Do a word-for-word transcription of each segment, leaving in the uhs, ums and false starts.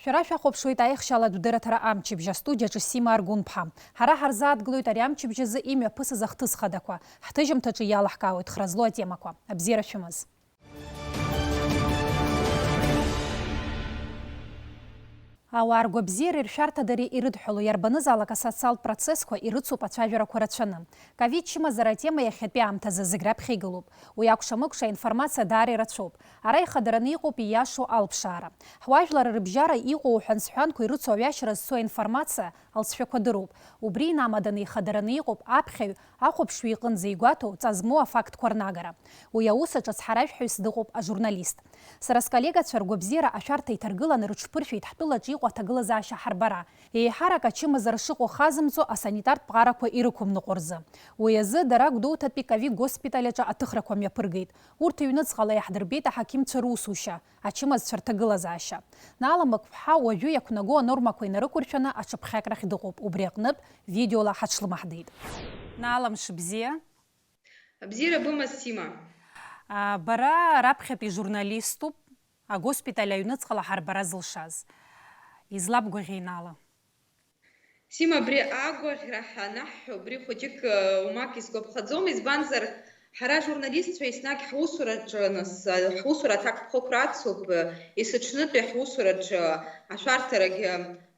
Шәара шәахәаԥшуеит аихшьалатә дырраҭара амчыбжь, астудиаҿы Сима Аргәынԥҳа. Ҳара ҳарзааҭгылоит ари амчыбжь азы имҩаԥысыз ахҭыс хадақәа. Ҳҭыжьымҭаҿы иалаҳкаауеит хра злоу атемақәа. Абзиара шәымаз! Ауаа ргәабзиареи ршәарҭадареи ирыдҳәалоу иарбанызаалак асоциалтә процессқәа ирыцуп ацәажәарақәа рацәаны. Ковид чымазара атема иахьатәи аамҭазы зегь раԥхьа игылоуп. Уи акәша-мыкәша аинформациа даара ирацәоуп. Ара ихадараны иҟоуп ииашоу алԥшаара. Ҳуаажәлар рыбжьара иҟоу уҳәан-сҳәанқәа ирыцу аҩашьара зцу аинформациа алҵшәақәа дыруп. Убри инамаданы ихадараны иҟоуп аԥхьаҩ ахәаԥшҩы иҟынӡа игәаҭоу ҵа змоу афактқәа рнагара. Уи аус аҿы ацҳаражәҳәаҩыс дыҟоуп ажурналист. Сара сколлегацәа ргәабзиара ашәарҭа иҭаргыланы рыҽԥыршәеит ҳтәылаҿы иҟоу аҭагылазаашьа ҳарбара. Еиҳарак ачымазара шыҟоу хазымҵо асанитартә ԥҟарақәа ирықәым ныҟәо рзы. Уи азы дара Гәдоуҭатәи ковид госпиталь аҿы аҭыхрақәа мҩаԥыргеит. Урҭ ҩныҵҟала иаҳдырбеит аҳақьымцәа русушьа, ачымазцәа рҭагылазаашьа. Наала Мықәԥҳа уажәы иақәнаго анормақәа инарықәыршәаны аҽыԥхьакрахь дыҟоуп, убри аҟнытә видеола ҳаҽлымаҳдеит. Наала, мшыбзиа. Абзиара бымаз, Сима. А, бара раԥхьатәи журналиступ, агоспиталь аҩныҵҟала ҳарбара зылшаз. Излабгәаӷьи, Наала? Сима, абри агәаӷьра ҳәа анаҳҳәо, убри хәыҷык, э, умак исгәаԥхаӡом, избанзар, ҳара, ажурналистцәа, еснагь ҳусураҿы, нас, э, ҳусура аҭакԥхықәра ацуп, э, есыҽнытәи ҳусураҿы ашәарҭарагьы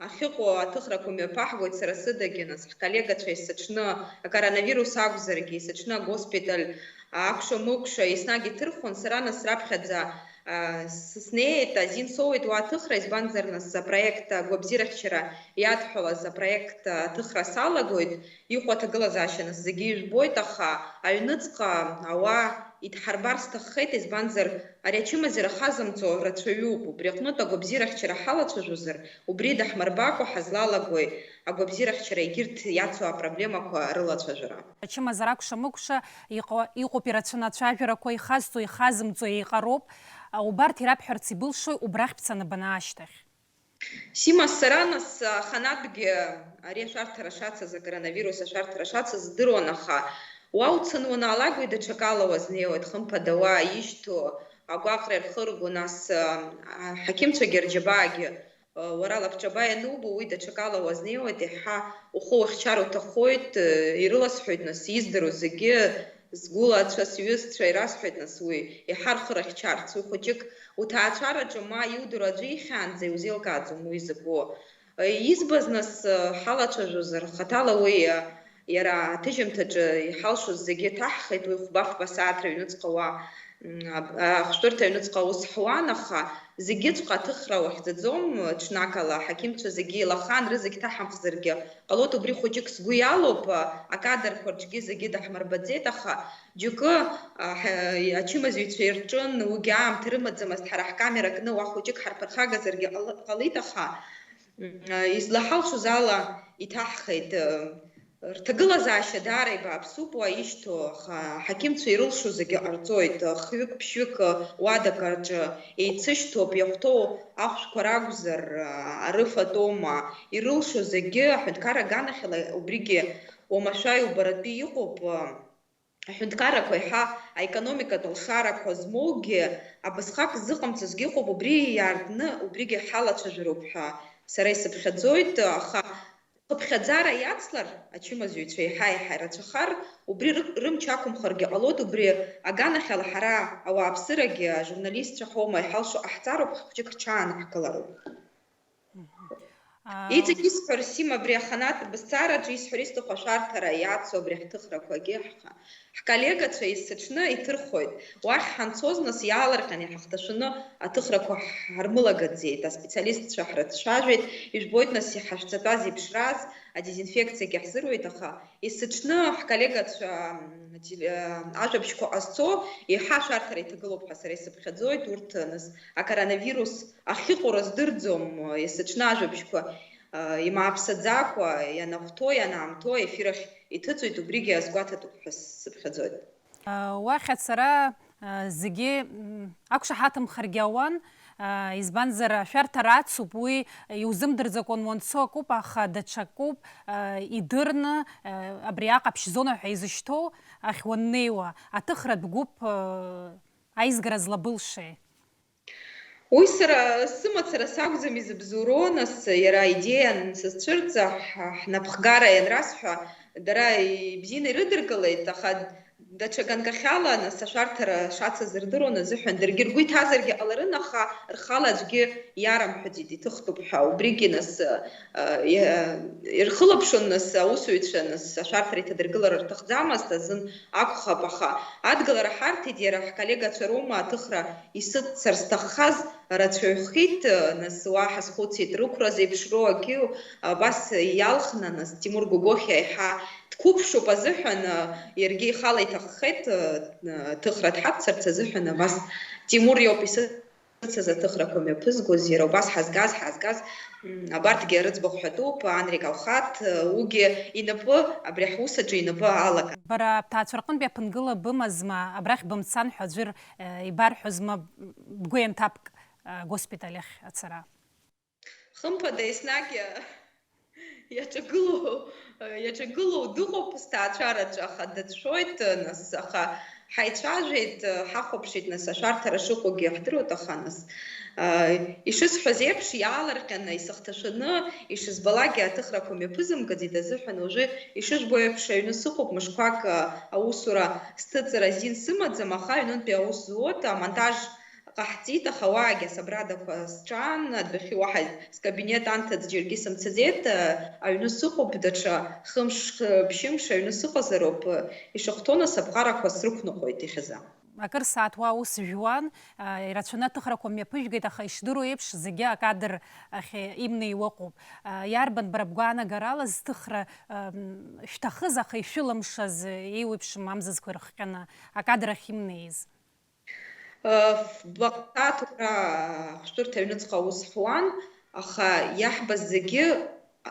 ахьыҟоу аҭыхрақәа мҩаԥаҳгоит, сара сыдагьы, нас, ҳколлегацәа есыҽны акоронавирус акәзаргьы, есыҽны агоспиталь акәша-мыкәша еснагь иҭырхон, сара, нас, раԥхьаӡа, а, с-, снеит, азин соуеит уа аҭыхра, избанзар, нас, апроект агәабзиарахьчара иадҳәалаз апроект аҭыхра салагоит, иҟоу аҭагылазаашьа, нас, зегьы ижәбоит, аха аҩныҵҟа ауаа идҳарбар сҭаххеит, избанзар, ари ачымазара хазымҵо рацәаҩуп, убри аҟнытә агәабзиарахьчара ҳалацәажәозар, убри даҳмырбакәа ҳазлалагои агәабзиарахьчара егьырҭ иацу апроблемақәа рылацәажәара? Ачымазара акәша-мыкәша иҟо-, иҟоуп ирацәаны ацәажәарақәа, ихазҵо, ихазымҵо еиҟароуп. Убарҭ ираԥҳәарц ибылшои убрахь бцаны банаашьҭахь? Сима, сара, нас, аханатәгьы ари ашәарҭара шацыз, акоронавирус ашәарҭара шацыз здыруан, аха уа уцаны уанаалак, уи даҽакала уазнеиуеит, хымԥада, уа ишьҭоу агәаҟра ирхырго, нас, а, аҳақьымцәагьы рџьабаагьы уара лабҿаба ианубо, уи даҽакала уазнеиуеит, еиҳа ухы ухьчар уҭахоит, ирыласҳәоит, нас, издыруа зегьы, сгәылацәа, сҩызцәа ирасҳәоит, нас, уи еиҳа рхы рыхьчарц, уи хәыҷык уҭаацәараҿы ма иудыруа аӡәы ихьаанӡа иузеилкааӡом уи закәу. Избаз, нас, ҳалацәажәозар, хаҭала уи иара аҭыжьымҭаҿы иҳалшоз зегьы ҭаҳхит, уи хәба-фба сааҭ рыҩныҵҟа уа, м, аб-, ахәшәтәырҭа аҩныҵҟа аус ҳуан, аха зегьыҵәҟьа аҭыхра уахьӡаӡом, ҽнакала аҳақьымцәа зегьы еилахан, рызегь ҭаҳамхзаргьы ҟалоит, убри хәыҷык сгәы иалоуп, акадрқәа рҿгьы зегьы даҳмырбаӡеит, аха џьоукы, а, ҳа-, ачымазаҩцәа ирҿын, уигьы аамҭа рымаӡамызт, ҳара ҳкамера кны уа хәыҷык ҳарԥырхагазаргьы ҟал-, ҟалеит, аха М, излаҳалшоз ала иҭаҳхит. Рҭагылазаашьа даара ибааԥсуп уа ишьҭоу, аха аҳақьымцәа ирылшо зегьы ҟарҵоит. Хҩык-ԥшьҩык уадак аҿы еицышьҭоуп, иахәҭоу ахәшәқәа ракәзар, арыфатә оума, ирылшо зегьы аҳәынҭқарра аганахьала убригьы уамашәа иубаратәы иҟоуп. Аҳәынҭқаррақәа еиҳа аекономикатә алшарақәа змоугьы, абасҟак ззыҟамҵозгьы ыҟоуп, убри иаартны убригьы ҳалацәажәароуп ҳәа сара исыԥхьаӡоит, аха хыԥхьаӡара иацлар, ачымазаҩцәа еиҳа-еиҳа ирацәахар, убри ры-, рымч ақәымхаргьы ҟалоит, убри аганахьала ҳара ауааԥсырагьы ажурналистцәа ҳоума, иҳалшо ҟаҳҵароуп, хәыҷык рҽаанаҳкылароуп. Мгм. Аа, Иҵегь исҳәо, Расим, абри аханатә бызҵаараҿы исҳәар исҭаху ашәарҭара иацу абри ҳҭыхрақәагьы ҳха-, ҳколлегацәа есыҽны иҭырхуеит. Уахь ҳанцоз, нас, иаалырҟьан иҳахҭашәаны аҭыхрақәа ҳармылагаӡеит, аспециалистцәа ҳрыцәажәеит, ижәбоит, нас, иҳашәҵатәаз иԥшраз, адезинфекциагьы ҳзыруеит, аха есыҽны ҳколлегацәа, м, теле-, ажәабжьқәа ҟазҵо, еиҳа ашәарҭара иҭагылоуп ҳәа сара исыԥхьаӡоит, урҭ, нас, акоронавирус ахьыҟоу рыздырӡом, есыҽны ажәабжьқәа, а, имааԥсаӡакәа, ианахәҭоу, ианаамҭоу аефир ахь иҭыҵуеит, убригьы азгәаҭатәуп ҳәа сыԥхьаӡоит. А, уахь ацара, а, зегьы, м, ақәшаҳаҭымхаргьы ауан, а, избанзар, ашәарҭара ацуп, уи иузымдырӡакәан уанцо акоуп, аха даҽакоуп, а, идырны, а, абри аҟаԥшь зона ҳәа изышьҭоу ахь уаннеиуа, аҭыхратә гәыԥ, а, аизгара злабылшеи? Уи сара сымацара сакәӡам изыбзоуроу, нас, иара аидеиа ансызцәырҵа, ҳ-, ҳнапхгара ианрасҳәа, дара ибзианы ирыдыркылеит, аха даҽа ганкахьала, нас, ашәарҭара шацыз рдыруан азыҳәан, даргьы ргәы иҭазаргьы ҟаларын, аха рхала аӡәгьы иарымҳәаӡеит, иҭыхтәуп ҳәа. Убригьы, нас, а, иа-, ирхылаԥшуан, нас, аусзуҩцәа, нас, ашәарҭара иҭадыргылар рҭахӡамызт азын акәхап, аха адгылара ҳарҭеит, иара ҳколлегацәа роума аҭыхра исыццар зҭаххаз рацәаҩхеит, нас уа ҳазхәыцит, рықәра зеиԥшроу акгьы абас иалхны, нас Тимур Гогохиа еиҳа дқәыԥшуп азыҳәан, иаргьы ихала иҭаххеит, ҭыхра дҳаццарц азыҳәан абас Тимур иоуп исыцыз аҭыхрақәа мҩаԥызгоз, иара убас ҳазгаз, ҳазгаз, м, абарҭгьы рыӡбахә ҳәатәуп, Анри Калхаҭ, уигьы инапы, абри ҳус аҿы инапы алакын. Бара бҭаацәа рҟынтә иаԥынгыла бымазма, абрахь бымцан ҳәа аӡәыр Э, ибарҳәозма, бгәы ианҭаԥк, э, госпиталь ахь ацара? Хымԥада, еснагь, э, иаҿагылоу, э, иаҿагылоу дыҟоуп сҭаацәараҿы, аха дацәшәоит, э, нас, аха ҳаицәажәеит, э, ҳахәаԥшит, нас, ашәарҭара шыҟоугьы ҳдыруеит, аха, нас, э, ишысҳәаз еиԥш, иаалырҟьаны, исыхҭашәаны, ишызбалакгьы аҭыхрақәа мҩаԥызымгаӡеит азыҳәан, уажәы ишыжәбо еиԥш, аҩны сыҟоуп, мышқәак, э, аусура сҭыҵыр азин сымаӡам, аха аҩнынтәи аус зуоуп, амонтаж ҟаҳҵеит, аха уаагьы асабрадақәа сҿан, адәахьы уаҳа скабинет анҭыҵ џьаргьы сымцаӡеит, аҩны сыҟоуп, даҽа хымш, ԥшьымш аҩны сыҟазароуп, ишахәҭоу нас аԥҟарақәа срықәныҟәоит иахьазы. Акыр сааҭ уа аус жәуан, а, ирацәаны аҭыхрақәа мҩаԥыжәгеит, аха ишдыру еиԥш, зегьы акадр ахь имнеиуа ыҟоуп. А, иарбан бара бгәаанагарала зҭыхра, ам, шәҭахыз, аха ишәылымшаз, еиуеиԥшым амзызқәа ирыхҟьаны акадр ахь имнеиз? Э, фбаҟа ҭыхра ахәшәтәырҭа аҩныҵҟа аус ҳуан, аха иаҳбаз зегьы,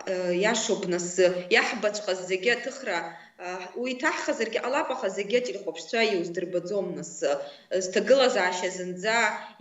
э, иашоуп нас, иаҳбаҵәҟьаз зегьы аҭыхра, э, уи иҭаҳхызаргьы ҟалап, аха зегьы ателехәаԥшцәа иуздырбаӡом нас, э, зҭагылазаашьа зынӡа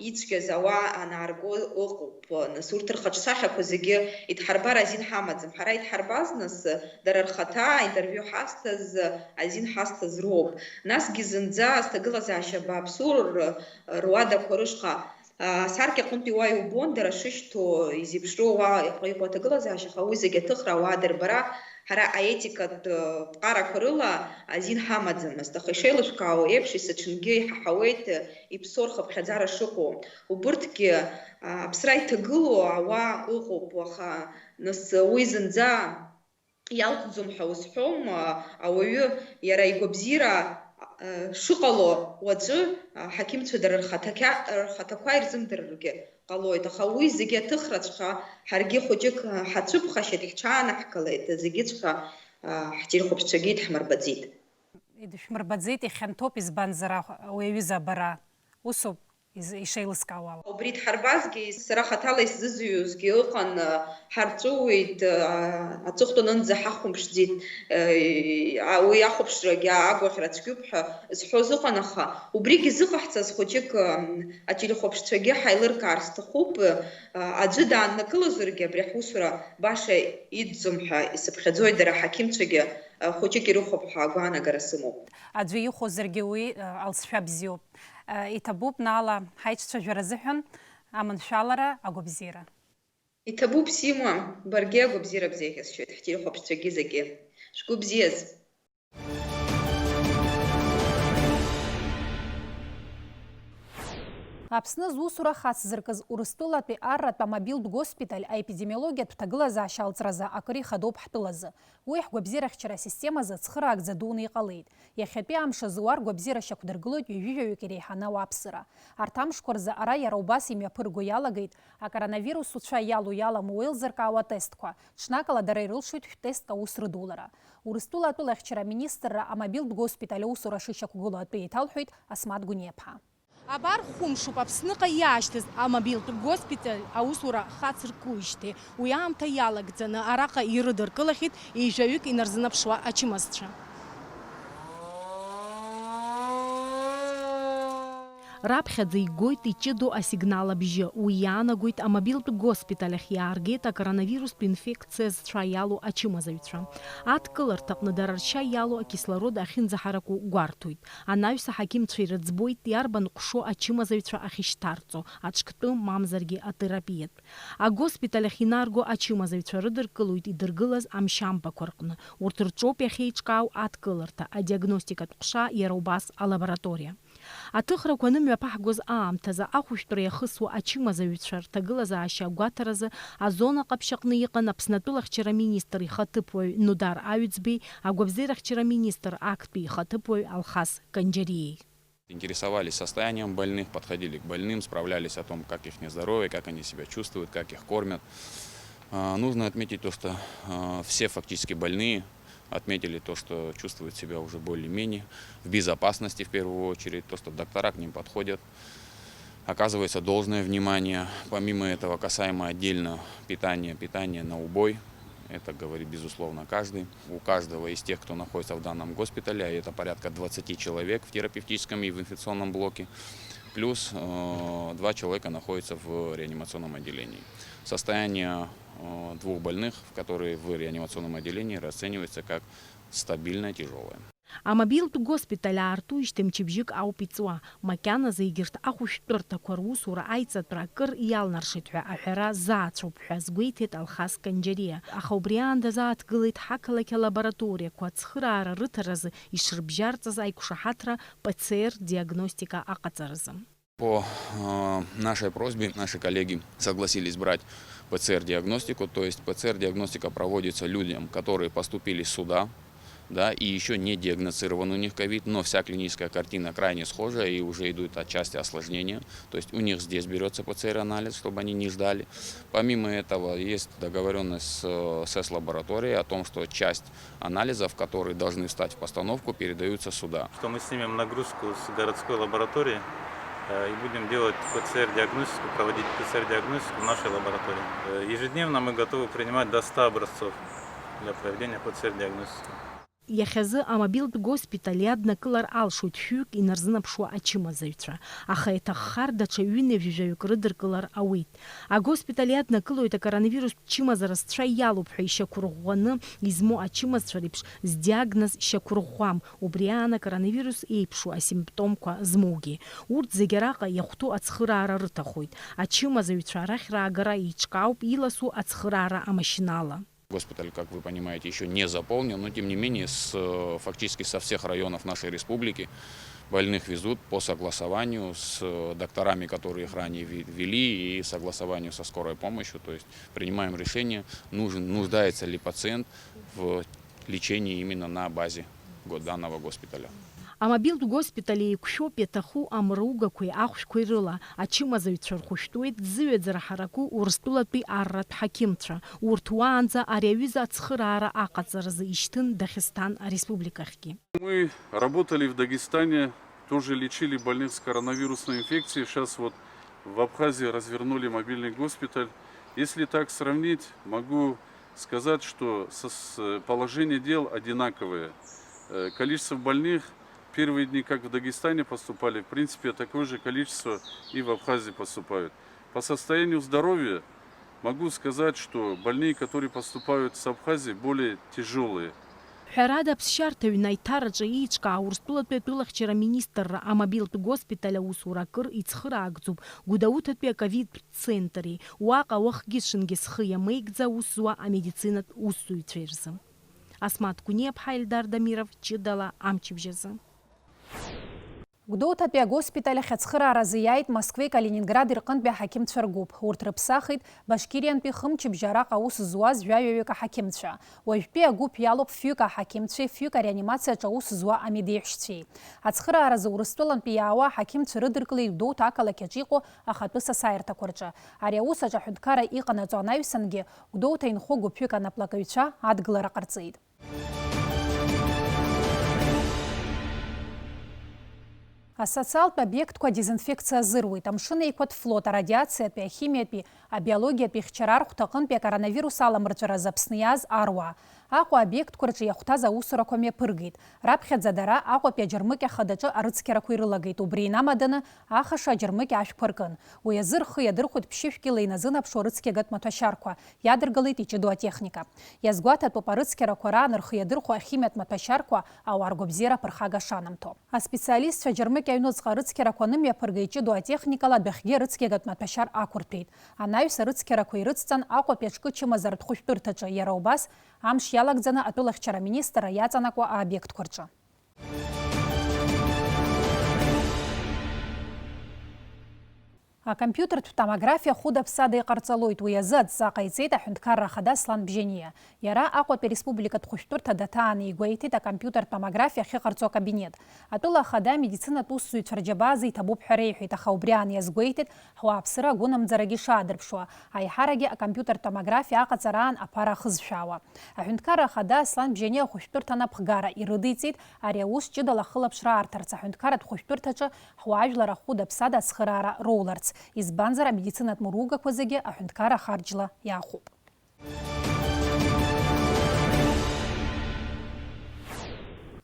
ицәгьаз ауаа анаарго ыҟоуп, нас урҭ рхаҿсахьақәа зегьы идҳарбар азин ҳамаӡам. Ҳара идҳарбаз нас, э, дара рхаҭа аинтервиу ҳазҭаз, э, азин ҳазҭаз роуп. Насгьы зынӡа зҭагылазаашьа бааԥсу р-, руадақәа рышҟа, а, асаркьа аҟынтәи уа иубон, дара шышьҭоу, изеиԥшроу уа иҟоу аҭагылазаашьа, аха уи зегьы аҭыхра ауаа дырбара, ҳара аетикатә, а, ԥҟарақәа рыла азин ҳамаӡамызт. Аха ишеилышәкаауа еиԥш, есыҽынгьы иҳаҳауеит, а, иԥсоу рхыԥхьаӡара шыҟоу. Убырҭгьы, а, аԥсра иҭагылоу ауаа ыҟоуп, аха нас уи зынӡа иалҵӡом ҳәа узҳәом, а, ауаҩы иара игәабзиара, а, шыҟало уаҵәы, а, ҳақьымцәа дара рхаҭақьа-, рхаҭақәа ирзымдырыргьы ҟалоит, аха уи зегьы аҭыхраҵәҟьа ҳаргьы хәыҷык, а, ҳацәыԥхашьеит, ҳҽаанаҳкылеит, зегьыҵәҟьа, а, ҳтелехәаԥшцәагьы идҳмырбаӡеит. Идышәмырбаӡеит, ихьанҭоуп, избанзар, аҳ-, уи аҩыза абара усоуп. Из-, ишеилыскаауала. Убри дҳарбазгьы, сара хаҭала исзызҩызгьы ыҟан, ҳарҵәыуеит, аҵыхәтәанынӡа ҳахәамԥшӡеит, уи ахәаԥшрагьы агәаӷьра цәгьоуп ҳәа зҳәоз ыҟан, аха убригьы зыҟаҳҵаз хәыҷык, ателехәаԥшцәагьы ҳаилыркаар сҭахуп, аӡәы дааннакылозаргьы абри ҳусура баша иӡӡом ҳәа исыԥхьаӡоит, дара аҳақьымцәагьы хәыҷык ирыхәап ҳәа агәаанагара сымоуп. Аӡәы ихәозаргьы уи, э, алҵшәа бзиоуп. Э, иҭабуп, Наала, ҳаицәажәара азыҳәан аманшәалара, агәабзиара. Иҭабуп, Сима, баргьы агәабзиара бзеиӷьасшьоит, ҳтелехәаԥшцәагьы зегьы. Шәгәы бзиаз! Аԥсны зусура хацзыркыз Урыстәылатәи арратә амобилтә госпиталь аепидемиологиатә ҭагылазаашьа алҵразы акыр ихадоуп ҳтәылазы. Уи ҳгәабзиарахьчара асистемазы цхыраагӡа дуны иҟалеит. Иахьатәи амш азы уа ргәабзиара шьақәдыргылоит ҩажәижәаҩык иреиҳаны ауааԥсыра. Арҭ амшқәа рзы ара иара убас имҩаԥырго иалагеит акоронавирус уцәа иалоу-иаламу еилзыркаауа атестқәа. Ҽнакала дара ирылшоит шәтестк аус рыдулара. Урыстәыла атәылахьчара аминистрра амобилтә госпиталь аусура шышьақәгылоу атәы еиҭалҳәеит Асмаҭ Гәыниаԥҳа. Абар, хәымшуп Аԥсныҟа иаашьҭыз амобилтә госпиталь аусура хацыркуижьҭеи. Уи аамҭа иалагӡаны араҟа ирыдыркылахьеит ҩажәаҩык инарзынаԥшуа ачымазцәа. Раԥхьаӡа игоит иҷыдоу асигнал абжьы, уи иаанагоит амобилтә госпиталь ахь, иааргеит акоронавирустә инфекциа зцәа иалоу ачымазаҩцәа. Адкыларҭаҟны дара ршьа иалоу акислород ахьынӡаҳараку гәарҭоит. Анаҩс аҳақьымцәа ирыӡбоит иарбан ҟәшо ачымазаҩцәа ахьышьҭарҵо, аҿктәы мамзаргьы атерапиатә. Агоспиталь ахь инарго ачымазаҩцәа рыдыркылоит идыргылаз амшьамбақәа рҟны. Урҭ рҿоуп иахьеиҿкаау адкыларҭа, адиагностикатә ҟәша, иара убас алабораториа. Аҭыхрақәа анымҩаԥаҳгоз аамҭазы ахәышәтәра иахысуа ачымазаҩцәа рҭагылазаашьа агәаҭаразы азона ҟаԥшь аҟны иҟан Аԥсны атәылахьчара министр ихаҭыԥуаҩ Нодар Аҩӡбеи агәабзиарахьчара министр актәи ихаҭыԥуаҩ Алхас Канџьариеи. Интересовались состоянием больных, подходили к больным, справлялись о том, как их здоровье, как они себя чувствуют, как их кормят. А, нужно отметить то, что, а, все фактически больные отметили то, что чувствуют себя уже более-менее в безопасности в первую очередь, то, что доктора к ним подходят, оказывается должное внимание. Помимо этого, касаемо отдельно питания, питание на убой. Это говорит, безусловно, каждый. У каждого из тех, кто находится в данном госпитале, а это порядка двадцати человек в терапевтическом и в инфекционном блоке, плюс, э, два человека находятся в реанимационном отделении. Состояние, э, двух больных, которые в реанимационном отделении, расценивается как стабильное, тяжелое. Амобилтә госпиталь аарту ишьҭымчыбжьык ауп иҵуа, макьаназы егьырҭ ахәышәтәырҭақәа русура аиҵатәра акыр иалнаршеит ҳәа аҳәара заацәоуп ҳәа азгәеиҭеит Алхас Канџьариа, аха убри аанда зааҭгылеит ҳақалақь алабораториақәа ацхыраара рыҭаразы ишрыбжьарҵаз аиқәшаҳаҭра П Ц Р диагностика аҟаҵаразы. По, э, нашей просьбе наши коллеги согласились брать П Ц Р диагностику, то есть П Ц Р диагностика проводится людям, которые поступили сюда, да, и ещё не диагностирован у них ковид, но вся клиническая картина крайне схожая, и уже идут отчасти осложнения. То есть у них здесь берётся П Ц Р анализ, чтобы они не ждали. Помимо этого, есть договорённость с, э, с лабораторией о том, что часть анализов, которые должны встать в постановку, передаются сюда. Что мы снимем нагрузку с городской лаборатории, э, и будем делать П Ц Р диагностику, проводить П Ц Р диагностику в нашей лаборатории. Э, ежедневно мы готовы принимать до ста образцов для проведения П Ц Р диагностики. Иахьазы амобилтә госпиталь иаднакылар алшоит шәҩык инарзынаԥшуа ачымазаҩцәа, аха иаҭаххар даҽа ҩынҩажәаҩык рыдыркылар ауеит. Агоспиталь иаднакылоит акоронавирустә чымазара зцәа иалоуп ҳәа ишьақәырӷәӷәаны измоу ачымазцәа реиԥш здиагноз шьақәырӷәӷәам, убри аан акоронавирус еиԥшу асимптомқәа змоугьы. Урҭ зегьы араҟа иахәҭоу ацхыраара рыҭахоит. Ачымазаҩцәа арахь раагара еиҿкаауп иласу ацхыраара амашьынала. Госпиталь, как вы понимаете, ещё не заполнен, но тем не менее с, э, фактически со всех районов нашей республики больных везут по согласованию с, э, докторами, которые их ранее ве-, вели, и согласованию со скорой помощью. То есть принимаем решение, нужен, нуждается ли пациент в лечении именно на базе го-, данного госпиталя. Амобилтә госпиталь еиқәшәоуп иаҭаху амругақәеи ахәшәқәеи рыла, ачымазаҩцәа рхәышәтәуеит зыҩаӡара ҳараку Урыстәылатәи арратә ҳақьымцәа. Урҭ уаанӡа ари аҩыза ацхыраара аҟаҵаразы ишьҭын Дагестан ареспубликахьгьы. Мы работали в Дагестане, тоже лечили больных с коронавирусной инфекцией. Сейчас вот в Абхазии развернули мобильный госпиталь. Если так сравнить, могу сказать, что со-, с-, положение дел одинаковое. Э, количество больных первые дни, как в Дагестане поступали, в принципе, такое же количество и в Абхазии поступают. По состоянию здоровья могу сказать, что больные, которые поступают с Абхазии, более тяжелые. Ҳәарада, аԥсшьарҭа аҩны аиҭараҿы еиҿкаау Урыстәылатәи атәылахьчара аминистрра амобилтә госпиталь аусура акыр ицхыраагӡоуп Гәдоуҭатәи аковидтә центри, уаҟа уахгьы-ҽынгьы зхы иамеигӡа аус зуа амедицинатә усзуҩцәеи рзы. Асмаҭ Гәниаԥҳа, Ельдар Дамиров, ҷыдала амчыбжь азы. Гәдоуҭатәи агоспиталь ахь ацхырааразы иааит Москвеи Калинингради рҟынтәи аҳақьымцәа ргәыԥ. Урҭ рыԥсахит Башкириантәи хымчыбжьа араҟа аус зуаз жәаҩаҩык аҳақьымцәа. Уажәтәи агәыԥ иалоуп фҩык аҳақьымцәеи фҩык ареанимациаҿы аус зуа амедеиҳәшьцәеи. Ацхырааразы Урыстәылантәи иаауа аҳақьымцәа рыдыркылеит Гәдоуҭа ақалақь аҿы иҟоу ахатәы сасааирҭақәа рҿы. Ари аус аҿы аҳәынҭқарра иҟанаҵо анаҩсангьы, Гәдоуҭа инхо гәыԥҩык анаплакаҩцәа адгылара ҟарҵеит. Асоциалтә обиектқәа адезинфекциа азыруеит, Амшын Еиқәаҵ флот, арадиациатәи, ахимиатәи, абиологиатәи хьчарархәҭаҟынтәи акоронавирус аламырҵәаразы Аԥсны иааз аруаа. Аҟәа аобиектқәа рҿы иахәҭаз аусурақәа мҩаԥыргеит. Раԥхьаӡа дара Аҟәатәи аџьармыкьа хадаҿы арыцқьарақәа ирылагеит, убри инамаданы ахаша аџьармыкьа ашәқәа ркын. Уи азы рхы иадырхәеит ԥшьышә кьыла иназынаԥшуа арыцқьагатә маҭәашьарқәа, иадыргалеит иҷыдоу атехника. Иазгәаҭатәуп арыцқьарақәа раан рхы иадырхәо ахимиатә маҭәашьарқәа ауаа ргәабзиара аԥырхага шанамҭо. Аспециалистцәа аџьармыкьа аҩныҵҟа арыцқьарақәа анымҩаԥырга иҷыдоу атехникала адәахьгьы арыцқьагатә маҭәашьар ақәырҭәеит. Анаҩс арыцқьарақәа ирыцҵан Аҟәатәи аҿкы чымазаратә хәышәтәырҭаҿы, иара убас амш иалагӡаны атәылахьчара аминистрра иаҵанакуа аобиектқәа рҿы. Акомпиутертә томографиа хәыда-ԥсада иҟарҵалоит, уи азы адҵа ҟаиҵеит аҳәынҭқарра ахада Аслан Бжьаниа. Иара Аҟәатәи ареспубликатә хәышәтәырҭа даҭаан иигәеиҭеит акомпиутертә томографиа ахьыҟарҵо акабинет. Атәыла ахада амедицинатә усзуҩцәа рџьабаа азы иҭабуп ҳәа реиҳәеит, аха убри аан иазгәеиҭеит, ҳуааԥсыра агәынамӡарагьы шаадырԥшуа, аиҳарагьы акомпиутертә томографиа аҟаҵараан аԥара ахызшәаауа. Аҳәынҭқарра ахада Аслан Бжьаниа ахәышәтәырҭа анапхгара ирыдиҵеит, ари аус ҷыдала ахылаԥшра аарҭарц аҳәынҭқарратә хәышәтәырҭаҿы ҳуаажәлар ахәыда-ԥсада ацхыраара роуларц, избанзар, амедицинатә мыругақәа зегьы аҳәынҭқарра ахарџьла иаахәоуп.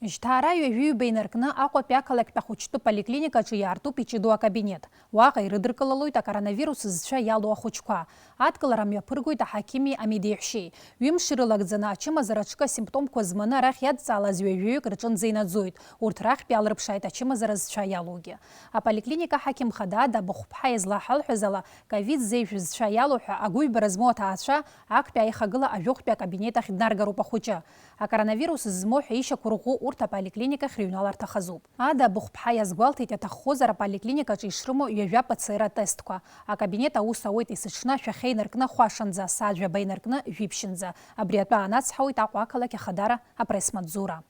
Жьҭаара ҩажәи ҩба инаркны Аҟәатәи ақалақьтә ахәыҷтәы поликлиникаҿы иаартуп иҷыдоу акабинет. Уаҟа ирыдыркылалоит акоронавирус зцәа иалоу ахәыҷқәа. Адкылара мҩаԥыргоит аҳақьыми амедеиҳәшьеи. Ҩымш ирылагӡаны ачымазара аҿкы асимптомқәа зманы арахь иадҵаалаз ҩажәаҩык рҿынӡа инаӡоит. Урҭ рахьтә иалрыԥшааит ачымазара зцәа иалоугьы. Аполиклиника аҳақьым хада Ада Быхәԥҳа излаҳалҳәаз ала, ковид зеижә зцәа иалоу ҳәа агәыҩбара змоу аҭаацәа актәи аихагыла ажәохәтәи акабинет ахь днаргароуп ахәыҷы. Акоронавирус змоу ҳәа ишьақәырӷәӷәо урҭ аполиклиникахь рыҩналарҭа хазуп. Ада Быхәԥҳа иазгәалҭеит, иаҭаххозар аполиклиникаҿы ишрымоу ҩажәа П Ц Р атестқәа. Акабинет аус ауеит есыҽны ашәахьа инаркны хәашанӡа, сааҭ жәаба инаркны жәиԥшьынӡа. Абри атәы аанацҳауеит Аҟәа ақалақь ахадара апресс-маҵзура.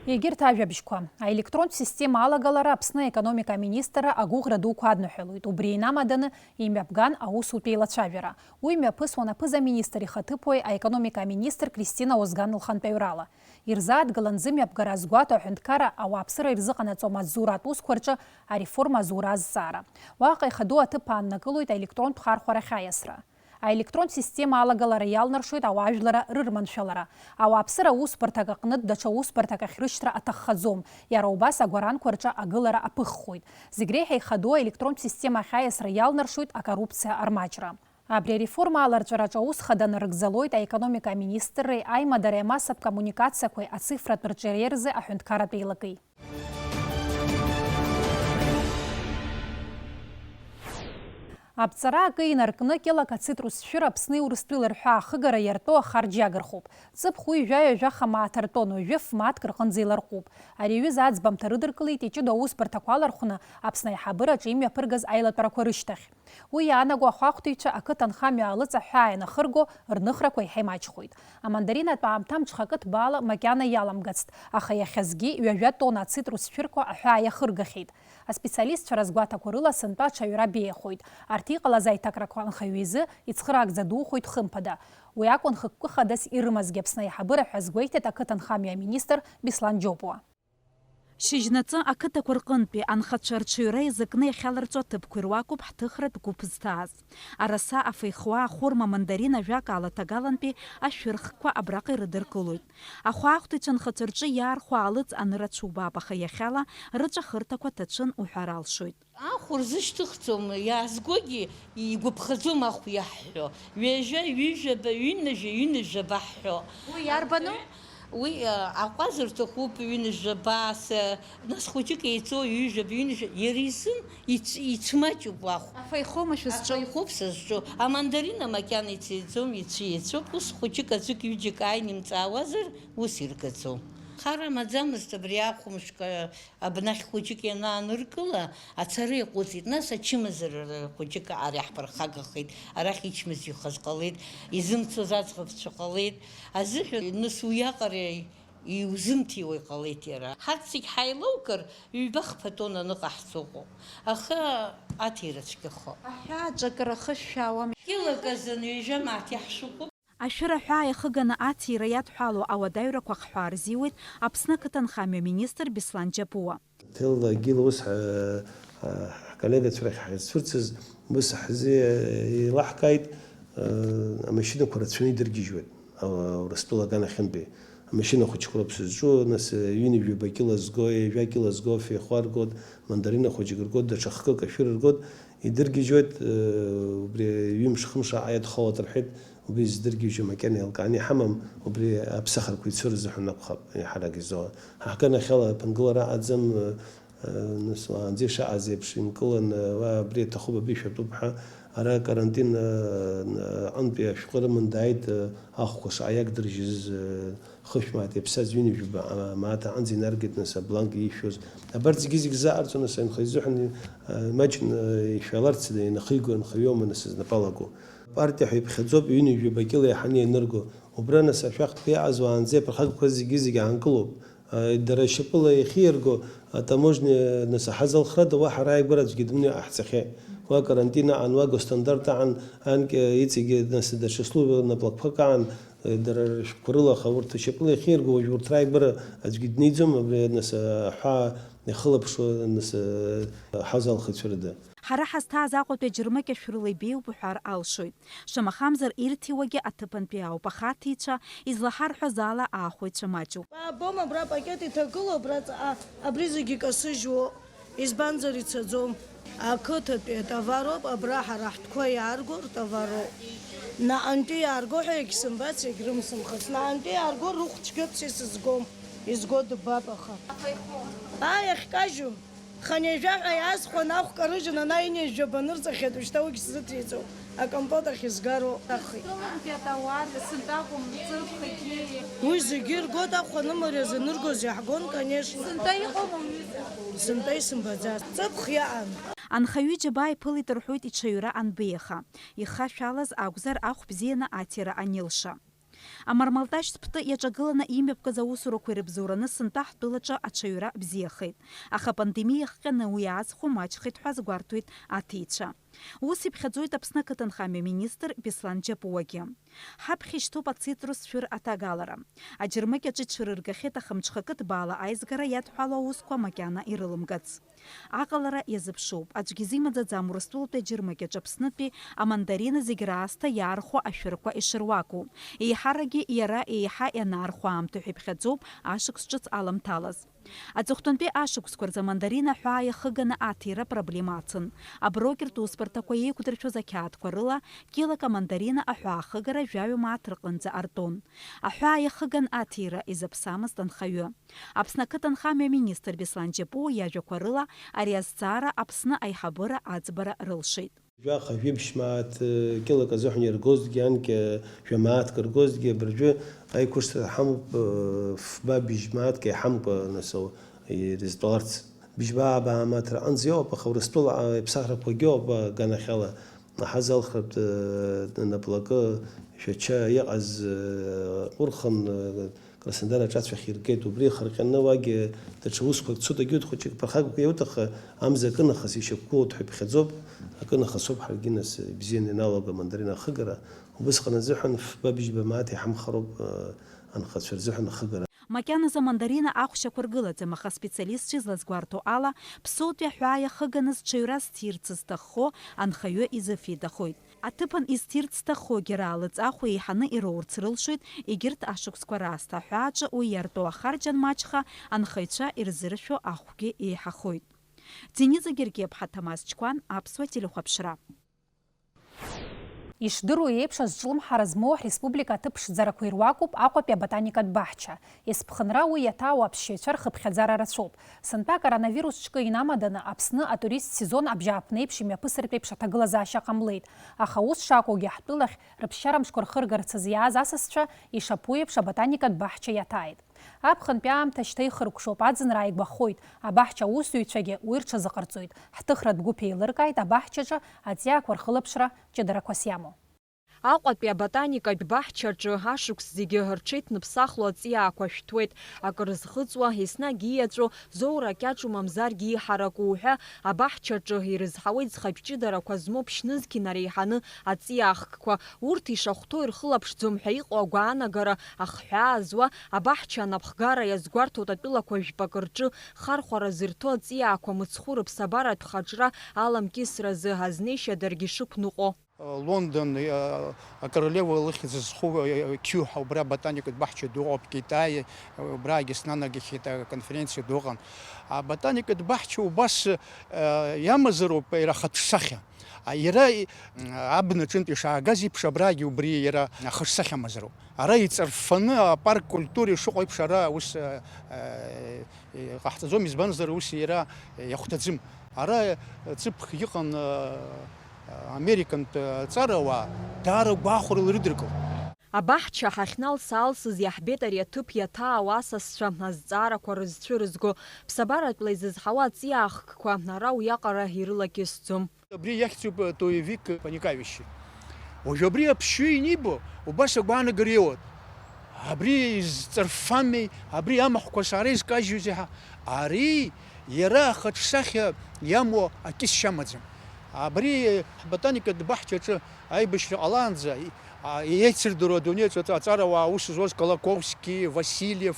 Егьырҭ ажәабжьқәа. Аелектронтә система алагалара Аԥсны аекономика аминистрра агәыӷра дуқәа адныҳәалоит. Убри инамаданы имҩаԥган аусутә еилацәажәара. Уи мҩаԥысуан аԥыза-министр ихаҭыԥуаҩ, аекономика аминистр Кристина Озган лхантәаҩрала. Ирзааҭгылан зымҩаԥгара азгәаҭо аҳәынҭқарра ауааԥсыра ирзыҟанаҵо амаҵзуратә усқәа рҿы ареформа азура азҵаара. Уаҟа ихадоу аҭыԥ ааннакылоит аелектронтә хархәарахь аиасра. Аелектронтә система алагалара иалнаршоит ауаажәларра рырманшәалара. Ауааԥсыра усбарҭак аҟнытә даҽа усбарҭак ахь рышьҭра аҭаххаӡом, иара убас агәаранқәа рҿы агылара аԥыххоит. Зегь реиҳа ихадоу аелектронтә система ахь аиасра иалнаршоит акоррупциа армаҷра. Абри ареформа аларҵәараҿы аус хада нарыгӡалоит аекономика аминистрреи аимадареи амассатә коммуникациақәеи ацифратә рҿиареи рзы аҳәынҭқарратә еилакеи. Аԥҵара акы инаркны, кьылак ацитрус шәыр Аԥсни Урыстәыла рҳәаа ахыгара иартәоу ахарџь иагырхуп. Ҵыԥх уи жәаҩа-жәаха мааҭ артәон, уажәы ф-мааҭк рҟынӡа иларҟәуп. Ари аҩыза аӡбамҭа рыдыркылеит иҷыдоу аусбарҭақәа алархәны Аԥсны аиҳабыраҿы имҩаԥыргаз аилатәарақәа рышьҭахь. Уи иаанаго ахәаахәҭыҩцәа ақыҭанхамҩа аалыҵ аҳәаа ианахырго, рныхрақәа еиҳа имаҷхоит. Амандаринатә аамҭа амҽхакы ҭбаала макьана иаламгацт, аха иахьазгьы ҩажәа тонна ацитрус шәырқәа аҳәаа иахыргахьеит. Аспециалистцәа разгәаҭақәа рыла сынтәа аҽаҩра беиахоит. Арҭ иҟалаз аиҭакрақәа анхаҩы изы ицхыраагӡа духоит, хымԥада. Уи акәын хықәкы хадас ирымазгьы Аԥсны аиҳабыра ҳәа азгәеиҭеит ақыҭанхамҩа аминистр Беслан Џьопуа. Шьыжьнаҵы ақыҭақәа рҟынтәи анхацәа рҽаҩра иазакны иахьаларҵо аҭыԥқәа ируакуп ҳҭыхратә гәыԥ зҭааз. Араса, афеихуа, ахәырма, амандарин, ажәакала, ҭагалантәи ашәырхқәа абраҟа ирыдыркылоит. Ахәаахәҭыҩцәа анхацәа рҿы иаархәо аалыҵ анырацәа убап, аха иахьала рыҵәахырҭақәа ҭацәын уҳәар алшоит. Ахә рзышьҭыхӡом, иаазгогьы игәаԥхаӡом ахә иаҳҳәо. Ҩажәа, ҩыжәаба, ҩынҩажәа, ҩынҩажәаба ҳҳәо. Уи иарбану? Уи, а, аҟәаз рҭахуп, ҩынҩажәаба, ас, а, нас хәыҷык еиҵо, ҩыжәаба, ҩынҩажәа, иара изын иц-, ицәмаҷуп уахә. Афеихома шәызҿу? Афеихоуп сызҿу. Амандарина макьана ицеиӡом, ицәеицәоуп. Ус хәыҷык аӡәык ҩыџьак ааины имҵаауазар, ус иргаӡом. Хара маӡамызт абри ахәымшәқәа. Абнахь хәыҷык ианааныркыла, ацара иаҟәыҵит, нас ачымазара хәыҷык аара иаҳԥырхагахеит, арахь ичмазаҩхаз ҟалеит, изымцоз аӡӷабцәа ҟалеит, азыҳәан, нас уиаҟара иузымҭиуа иҟалеит иара. Ҳарҭ зегь ҳаилоугар, ҩба-хԥа тонна аныҟаҳҵо ыҟоуп, аха аҭира цәгьахо. Аҳәааҿы акыр ахышә шәаауам. Кьылак азын ҩажәа мааҭ иаҳшәыхәуп. Ашәыр аҳәаа иахыганы аҭира иадҳәалоу ауадаҩрақәа ахҳәаа рзиуеит Аԥсны ақыҭанхамҩа министр Беслан Џьапуа. Ҭелла Гила ус ҳа-, ҳа-, Аколлегацәа рахь ҳазцәырҵыз, ус ҳзы еилаҳкааит, э, амашьынақәа рацәаны идыргьежьуеит, а, Урыстәыла аганахьынтәи. Амашьына хәыҷқәа роуп сызҿу, нас, э, ҩынҩажәаба кьыла зго, ҩажәа кьыла зго феихәа ргоит, мандарина хәыҷык ргоит, даҽа хкык ашәыр ргоит, идыргьежьуеит, э, убри ҩымш-хымш ааиа дхалоит рҳәеит, убри зыдыргьежьуа макьана еилкааны иҳамам, убри аԥсахрақәа ицо рзыҳәан акәхап, еиҳарак изо. Ҳаганахьала аԥынгылара аӡам, э, Э, нас уаанӡа ишаҟаз еиԥш инкыланы, уа абри аҭахуп, абри шәатәуп ҳәа, ара карантин, э, аҟынтәи ашәҟәы рыман дааит, э, ахәқәа шаҟа иагдыржьыз, э, хышә мааҭ иаԥсаз ҩынҩажәаба, а, мааҭ аҟынӡа инаргеит, нас абланк иишәоз. Абарҭ зегьы-зегь заҟарҵо, нас анхаҩ изыҳәан, э, маҷны, э, ишәаларц инахиго анхаҩоума, нас знапы алаку. Партиа ҳәа иԥхьаӡоуп, ҩынҩажәаба кьыла иаҳаны ианырго. Убра, нас ашәахтәқәа иаҟаз уаанӡа аԥырхагақәа зегьы-зегь аанкылоуп. Дара шьапыла иахьиарго атаможниа, нас аҳазалхрада уаҳа рааигәара аӡәгьы дымны иҟаҳҵахьеит. Уа карантин аан, уа госстандарт аан, анкьа иҵегьы, нас даҽа служба наплакқәак аан, дара рышәҟәқәа рыла, аха урҭ шьапыла иахьиарго уажә урҭ рааигәара аӡәгьы днеиӡом, абри, нас, аҳәаа иахылаԥшуа, нас, аҳазалхыцәа рыда. Ҳара ҳазҭааз Аҟәатәи аџьармыкьа шәырла ибеиоуп уҳәар алшоит. Шамахамзар, ирҭиуагьы аҭыԥантәи ауп, аха аҭиҩцәа излаҳарҳәаз ала аахәаҩцәа маҷуп. Абом, абра апакет иҭагылоу, абра ҵаҟа, абри зегьы касыжьуа, избанзар ицаӡом. Ақыҭатәи атовароуп, абра ҳара ҳтәқәа иаарго ртовароуп. Наҟантәи иаарго ҳәа егьсымбац, егьрымсымхац. Наҟантәи иаарго рыхә цәгьоуп, са исызгом, изго дыббап, аха. Ааи, иахькажьу. Хынҩажәаҳәа иаазхәан, ахә карыжьын, ана ҩынҩажәаба нырҵахьеит, уажәшьҭа уигь сзыҭиҵом, акомпот ахь изгароу ахи. Урыстәылантәи атауар, сынтәа акәым, ҵыԥхгьы. Уи зегьы иргоит, ахә анымариаз аныргоз иаҳгон, конечно. Сынтәа иҟоума уҩыза? Сынтәа исымбаӡацт. Ҵыԥх иаан. Анхаҩы џьабаа иԥылеит рҳәоит иҽаҩра анбеиаха. Ихашәалаз акәзар, ахә бзианы аҭира анилша. Амармалташь ԥты иаҿагыланы имҩаԥгаз аусурақәа ирыбзоураны сынтәа ҳтәылаҿы аҽаҩра бзиахеит. Аха апандемиа иахҟьаны уи аазхәо маҷхеит ҳәа азгәарҭоит аҭиҩцәа. Ус иԥхьаӡоит Аԥсны ақыҭанхамҩа министр Беслан Џьапуагьы. Ҳаԥхьа ишьҭоуп ацитрус цәыр аҭагалара. Аџьармыкьаҿы иҽырыргахьеит ахымҽхакы ҭбаала аизгара иадҳәалоу аусқәа макьана ирылымгац. Аҟалара иазыԥшуп, аӡәгьы изимаӡаӡам Урыстәылатәи аџьармыкьаҿ Аԥснытәи амандарина зегь раасҭа иаархәо ашәырқәа ишыруаку. Еиҳаракгьы иара еиҳа ианаархәо аамҭа ҳәа иԥхьаӡоуп ашықәс ҿыц аламҭалаз. Аҵыхәтәантәи ашықәсқәа рзы амандарина аҳәаа иахыганы аҭира проблема ацын. Аброкертә усбарҭақәа еиқәдыршәоз ақьаадқәа рыла килак амандарина аҳәаа ахыгара жәаҩа мааҭ рҟынӡа артәон. Аҳәаа иахыган аҭира изаԥсамызт анхаҩы. Аԥсны ақыҭанхамҩа аминистр Беслан Џьапуа иажәақәа рыла, ари азҵаара Аԥсны аиҳабыра аӡбара рылшеит. Жәаха, жәибжь мааҭ, э, кьылак азыҳәан иргозҭгьы, анкьа жәа мааҭк ргозҭгьы, абыржәы аиқәыршҭра ҳамоуп, э, фба бжь мааҭк еиҳамкәа, нас, ау, ирызтәаларц. Быжьба-аабаа мааҭ рҟынӡа иҟоуп, аха Урыстәыла, а, иԥсахрақәагьы ыҟоуп, а, аганахьала. Аҳазалхратә, э, наплакы, Шәача иҟаз, э, ҟәырхын, э, Краснодар аҿацә ахь иргеит, убри ихырҟьаны уагь даҽа усқәак цоит, агьут хәыҷык ԥырхагақәа иауҭахха, амза акы нахыс ишьақәгылоуп ҳәа иԥхьаӡоуп, акы нахыс ауп ҳаргьы нас ибзианы ианалага амандарина ахыгара, убысҟан азыҳәан фба быжьба мааҭ иҳамхароуп, э, анхацәа рзыҳәан ахыгара. Макьаназы амандарина ахә шьақәыргылаӡам, аха специалистцәа излазгәарҭо ала, ԥсоутәи аҳәаа иахыганы зҽаҩра зҭирц зҭаххо анхаҩы изыфеидахоит. Аҭыԥан изҭирц зҭаххогьы раалыҵ ахә еиҳаны ироурц рылшоит, егьырҭ ашықәсқәа раасҭа аҳәааҿы уи иарту ахарџь анмаҷха, анхаҩцәа ирзыршәо ахәгьы еиҳахоит. Дениза Гергиаԥҳа, Ҭамаз Чқәан, Аԥсуа телехәаԥшра. Ишдыру еиԥш, азҿлымҳара змоу ҳреспублика аҭыԥ ԥшӡарақәа ируакуп Аҟәатәи аботаникатә баҳча. Есԥхынра уи иаҭаау аԥсшьаҩцәа рхыԥхьаӡара рацәоуп. Сынтәа акоронавирус ҿкы инамаданы Аԥсны атурист сезон абжьааԥнеиԥш имҩаԥысыртә еиԥш аҭагылазаашьа ҟамлеит, аха ус шакәугьы ҳтәылахь рыԥсшьарамшқәа рхыргарц азы иааз асасцәа ишаԥу еиԥш аботаникатә баҳча иаҭааит. Аԥхынтәи аамҭа шьҭа ихыркәшоуп, аӡынра ааигәахоит, абаҳча аусзуҩцәагьы уи рҽазыҟарҵоит, ҳҭыхратә гәыԥ еилыркааит абаҳчаҿы аҵиаақәа рхылаԥшра ҷыдарақәас иамоу. Аҟәатәи аботаникатә баҳчаҿы ашықәс зегьы рҽеиҭныԥсахло аҵиаақәа шәҭуеит. Акыр зхыҵуа, еснагь ииаҵәоу, зоура кьаҿу мамзаргьы иҳараку уҳәа, абаҳчаҿы ирызҳауеит зхатә ҷыдарақәа змоу ԥшьнызқь инареиҳаны аҵиаахкқәа. Урҭ ишахәҭоу ирхылаԥшӡом ҳәа иҟоу агәаанагара ахҳәаа зуа, абаҳча анапхгара иазгәарҭоит атәылақәа жәпакы рҿы хархәара зырҭо аҵиаақәа мыцхәы рыԥсабаратә хаҿра аламкьысразы азнеишьа даргьы шықәныҟәо. Лондон, э, акоролева лыхьӡ зху, э, Кьу ҳәа убра ботаникатә баҳча ду ыҟоуп, Китай, э, убраагьы снанагахьеит, аконференциа ду ыҟан. Аботаникатә баҳча убас, э, иамазароуп иара ахаҿсахьа. А, иара, и, абнаҿынтә ишаагаз еиԥш, абраагьы убри иара ахаҿсахьа амазароуп. Ара иҵарффаны апарк культура ишыҟоу еиԥш ара ус, э, э, иҟаҳҵаӡом, избанзар ус иара иахәҭаӡым. Ара, э, ҵыԥх иҟан, э, американтә, э, ҵарауаа, даара гәахәарыла ирыдыркылт. Абаҳча ҳахьналса-аалсыз иаҳбеит ари аҭыԥ иаҭаау асасцәа азҵаарақәа рызцәырызго, ԥсабаратәла изызҳауа аҵиаахкқәа ара уиаҟара ирылакьысӡом. Абри иахьӡуп, э, Тоевик Паникавичи. Уажә абри аԥшьҩы инибо, убас агәаанагара иоуеит. Абри изҵарффамеи, абри амахәқәа сара изкажьузеи ҳәа. Ари иара ахаҿсахьа иамоу акьысшьа амаӡам. Абри ҳботаникатә баҳчаҿы аибашьра ҟалаанӡа, и-, а, еицырдыруа адунеи аҿы аҵарауаа аус зуаз Колоковски, Васильев,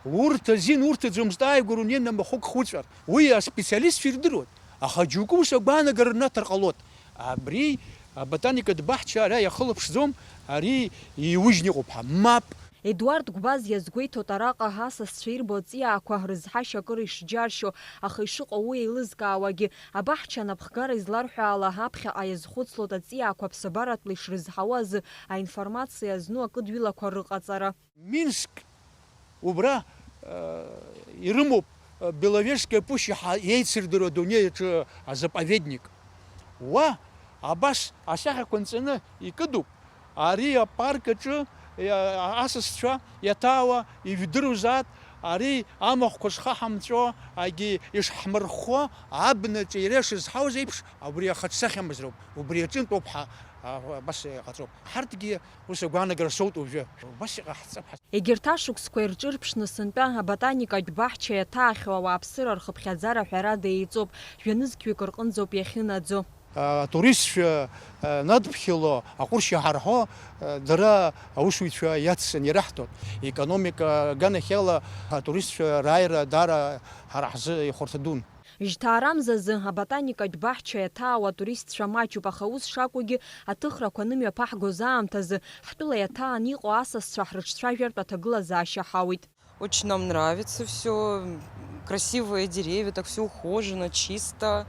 урҭ азин урҭаӡомызт ааигәара унеины махәык хуҵәар. Уи аспециалистцәа ирдыруан. Аха џьоукы ус агәаанагара рнаҭар ҟалоит. Абри аботаникатә баҳча ара иахылаԥшӡом, ари иужьны иҟоуп ҳәа. Мап! Едуард Гәбаз иазгәеиҭоит, араҟа асасцәа ирбо аҵиаақәа рызҳашьа акыр ишџьаршьо, аха ишыҟоу уи еилызкаауагьы, абаҳча анапхгара изларҳәо ала, аԥхьаҟа иазхәыцлоит аҵиаақәа ԥсабаратәла ишрызҳауа азы аинформациа зну акыдҩылақәа рыҟаҵара. Минск, убра, э, ирымоуп, э, Беловежская пуща ҳа-, еицырдыруа адунеи аҿы азаповедник. Уа, абас асахьақәа нҵаны икыдуп. Ари апарк аҿы, э, асасцәа иаҭаауа ижәдыруазаат, ари амахәқәа шхаҳамҵәо, агьи ишҳмырххо, абнаҿы иара ишызҳауаз еиԥш, убри ахаҿсахьа мазароуп, убри аҿынтәоуп ҳа, а, абас иҟаҵоуп. Ҳарҭгьы Ус агәаанагара соут уажәы. Убас иҟаҳҵап ҳәа. Егьырҭ ашықәсқәа ирҿырԥшны сынтәа аботаникатә баҳча иаҭаахьоу ауааԥсыра рхыԥхьаӡара ҳәарада еиҵоуп, жәа-нызқьҩык рҟынӡоуп иахьынаӡо. Атуристцәа, а, надԥхьало, аҟәыршь иаҳарҳәо, а, дара аусуҩцәа иацҵаны ираҳҭоит. Економика аганахьала атуристцәа рааира даара ҳара ҳзы ихәарҭа дун. Жьҭаарамзазы аботаникатә баҳча иаҭаау атуристцәа маҷуп, аха ус шакәугьы, аҭыхрақәа анымҩаԥаҳгоз аамҭазы, ҳтәыла иаҭаан иҟоу асасцәа ҳрыҿцәажәартә аҭагылазаашьа ҳауит. Очень нам нравится всё, красивые деревья, так всё ухожено, чисто.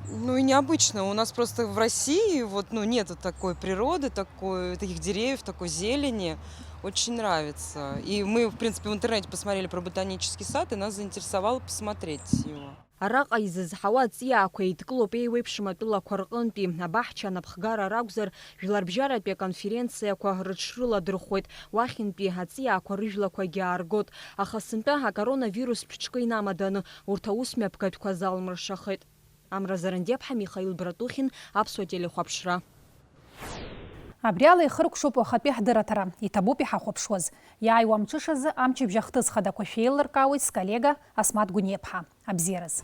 Ну и необычно. У нас просто в России вот, ну, нету такой природы, такой, таких деревьев, такой зелени. Очень нравится. И мы, в принципе, в интернете посмотрели про ботанический сад, и нас заинтересовало посмотреть его. Араҟа изызҳауа аҵиаақәа еидкылоуп еиуеиԥшым атәылақәа рҟынтәи, абаҳча анапхгара ракәзар, жәларбжьаратәи аконференциақәа рыҽрыладырхәуеит, уахьынтәи аҵиаақәа рыжәлақәагьы ааргоит, аха сынтәа акоронавирус ԥҽкы инамаданы урҭ аусмҩаԥгатәқәа залмыршахеит. Амра Зарандиаԥҳа, Михаил Братухин, Аԥсуа телехәаԥшра. Абри ала ихыркәшоуп уахатәи ҳдырраҭара, иҭабуп иҳахәаԥшуаз. Иааиуа амҽышазы амчыбжь ахҭыс хадақәа шәеилыркаауеит сколлега Асмаҭ Гәыниаԥҳа. Абзиараз.